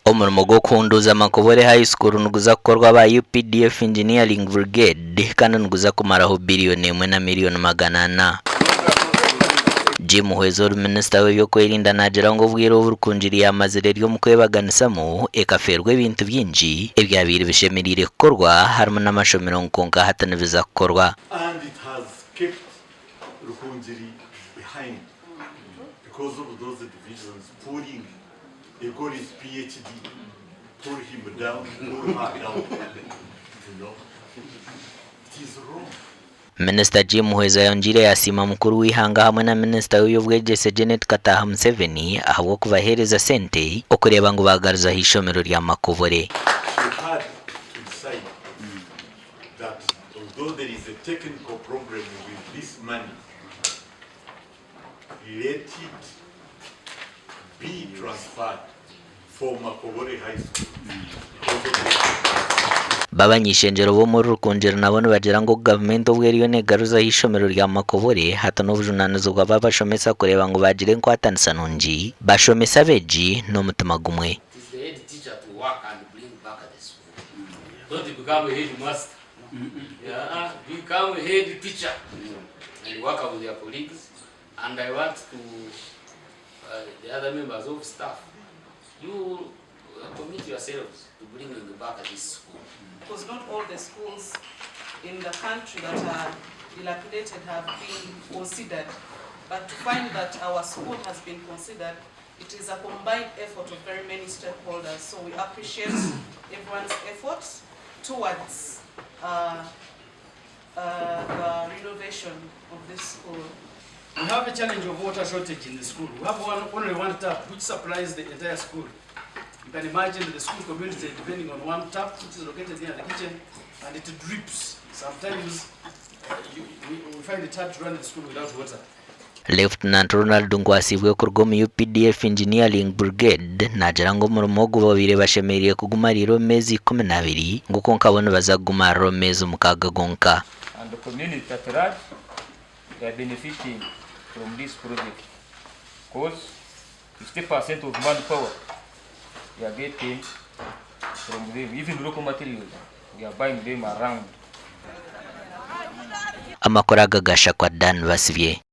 Omurimo gw'okuhunduuza Makobore High School niguza kukorwa aba UPDF Engineering Brigade kandi niguza kumaraho biriyoni emwe na miriyoni 400. Jim Muhwezi ori minisita w'ebyokwerinda naagira ngu obwire obu Rukungiri yaamazire eri omu kwebaganisamu ekafeerwa ebintu bingi ebyabaire bishemereire kukorwa harimu n'amashomero ngu kwonka hati nibiza kukorwa. And it has kept Rukungiri behind because of those divisions pulling He got his PhD, pull him down, pull her down, you know. It is wrong. Minisita Jim Muhwezi ayongyeire yasiima mukuru w'eihanga hamwe na minisita w'eby'obwegyese Janet Kataaha Museveni ahabw'okubaheereza sente okureeba ngu baagaruzaho eishomero rya Makobore. She had to decide that although there is a technical problem with this money, Let it be transferred for Makobore High School because of the. B'abany'ishengyero b'omuri Rukungiri nabo nibagira ngu gavumenti obu eriyo negaruzaho eishomero rya Makobore hati n'obujunanizibwa bw'abashomesa kureeba ngu baagira enkwatanisa nungi bashomesa abeegi n'omutima gumwe. It is the head teacher to work and bring back the school. Don't become a headmaster. Yeah, become a head teacher and work with your colleagues. And I want to the other members of staff, you commit yourselves to bringing back this school. Because not all the schools in the country that are dilapidated have been considered. But to find that our school has been considered, it is a combined effort of very many stakeholders. So we appreciate everyone's effort towards the renovation of this school. We have a challenge of water shortage in the school. We have only one tap which supplies the entire school. You can imagine the school community depending on one tap which is located near the kitchen and it drips. Sometimes we find it hard to run the school without water. Lieutenant Ronald Nkwasibwe kuruga omu UPDF Engineering Brigade naagira ngu omurimo ogu babaire bashemereire kugumarira omu meezi 12 ngu kwonka bo nibaza kugumarira omu meezi 6 gonka. And the community at large they are benefiting from this project coz 50% of manpower we are getting from them even local materials we are buying them around. Amakuru aga gashakwa Dan Basibye.